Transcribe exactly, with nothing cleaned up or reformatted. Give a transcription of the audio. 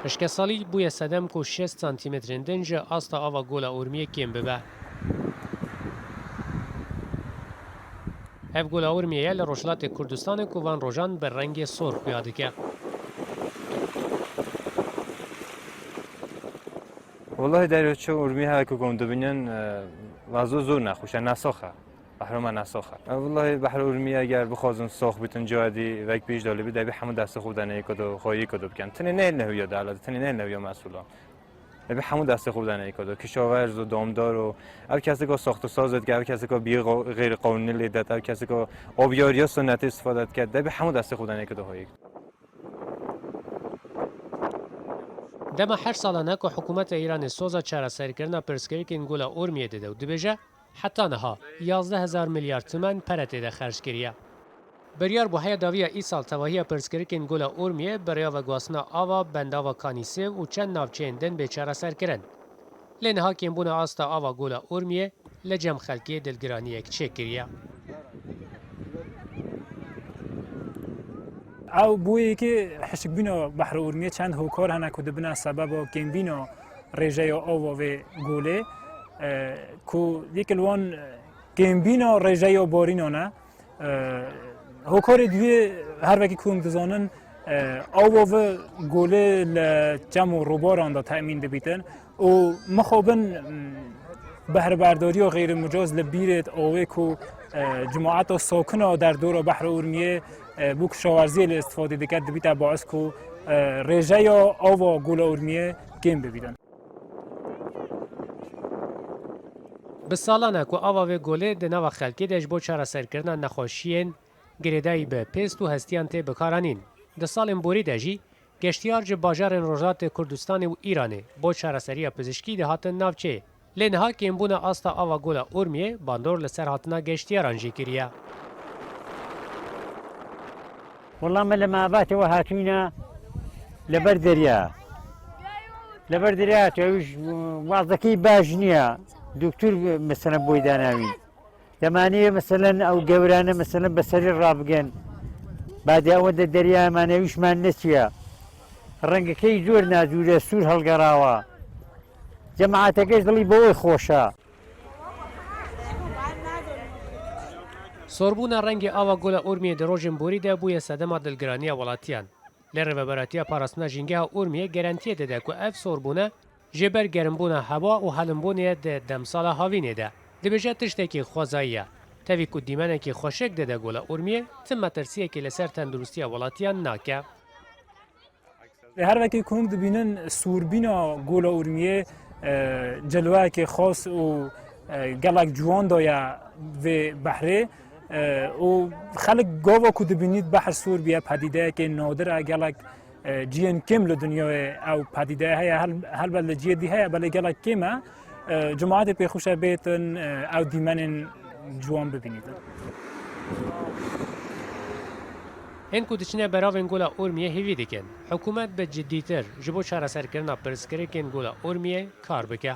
Hişkesalî bûye sedem ku şêst santîmetrên din ji asta ava Gola Urmiyê kêm bibe. Ev Gola Urmiyê ye li Rojhilatê Kurdistanê ku van rojan bi rengê sor xuya dike. Wellahî derê çi Urmiyê her ku kom dibînin, e, vazo zor nexweş e, nesax e. Behrê me nesax e. E, wellahî behrê Urmiyê eger bixwazin sax bîtin, cihadî vek pêş de lê bî, debî hemû destê xwe bidene yê ku do, xwe yê ku do bikin. Tenê nehêlne huya dewlet, tenê nehêlne huya mesûlan. Debî hemû destê xwe bidene yê ku do. Kişawerz û damdar û ev kesê ku saxtesaz dike, ev kesê ku biyê xo-, xêrqanûnî lê det, ev kesê ku abyariya sunetê îstîfade dike, debî hemû destê xwe bidene yê ku do hoyê. Dema her salane ku hikûmeta Îranê soza çareserkirina pirsgirêkên Gola Urmiyê dide û dibêje, heta niha yazdeh hezar milyar tûmen pere tê de xerc kiriye. Biryar bû heya dawiya îsal tevahiya pirsgirêkên Gola Urmiyê bi rêya veguhastina ava bendava Kanîsêv û çend navçeyên din bê çareserkirin. Lê niha kêmbûna asta ava Gola Urmiyê li cem xelkê dilgiraniyek çêkiriye. Ew bûyê yekê hişkbîna Behrê Urmiyê çend hokar hene ku dibine sebeba kêmbîna rêjeya ava vê golê, e, ku yek li wan kêmbîna rêjeya barînan e. E, hokarê duyê her wekî ku hûn dizanin, e, ava vê golê li çem û rûbaran de temîn dibîtin. û mixabin, m, behriberdariya xêrîmicaz li bîrê avê ku, e, cemaeta sakina derdora Behrê Urmiyê, e, bo kişawerziyê lê îstîfadê dike, dibîte baîs ku, e, rêjeya ava Gola Urmiyê kêm bibîtin. Bi salan e ku ava vê golê di nava xelkê de ji bo çareserkirina nexweşiyên girêdayî bi pêst û hestiyan tê bikaranîn. Di salên borî de jî geştiyar ji bajarên Rojhilatê Kurdistanê û Îranê bo çareseriya pizişkî dihatin navçeyê. Lê niha kêmbûna asta ava Gola Urmiyê bandor li ser hatina geştiyaran jî kiriye. Wela me li Mabatê we hatûyne li ber derya. Li ber derya hatûye, ew jî wazekî baş niye. Doktor, mesela, boy danawî. Demanê, meselen, ew gewrane, meselen, bi serî rabigin. Badê ew de derya mane wîş man neçiya. Rengekê zor nazûr e, sûr hilgerawa. Cemaeteke ji dilî bo wê xweş e. Sorbûna rengê ava Gola Urmiyê di rojên borî de bûye sedema dilgiraniya welatiyan. Lê Rêveberatiya Parastina Jîngeha Urmiyê gerentiyê dide ku ev sorbûne jê ber germbûna hewa û helinbûnê ye di demsala havînê de. Dibêje tiştekî xwezayî ye. Tevî ku dîmenekî xweşik dide Gola Urmiyê, ti metirsiyekê li ser tenduristiya welatiyan nake. Her wekî ku hûn dibînin, sûrbîna Gola Urmiyê, e, cilweyekê xas û, e, gelek ciwan daye vê behrê, e, û xelk gava ku dibînît behr sûr biye, pedîdeyekê nadir e, gelek, e, cihên kêm li dinyayê ew pedîde heye, hel-, helbet li cihê dî heye, belê gelek kêm e. E, cemaetê pê xweş e bêtin, e, ew dîmenên ciwan bibînîtin. Hên ku diçine beravên Gola Urmiyê hêvî dikin, hikûmet bi ciddîtir ji bo çareserkirina pirsgirêkên Gola Urmiyê kar bike.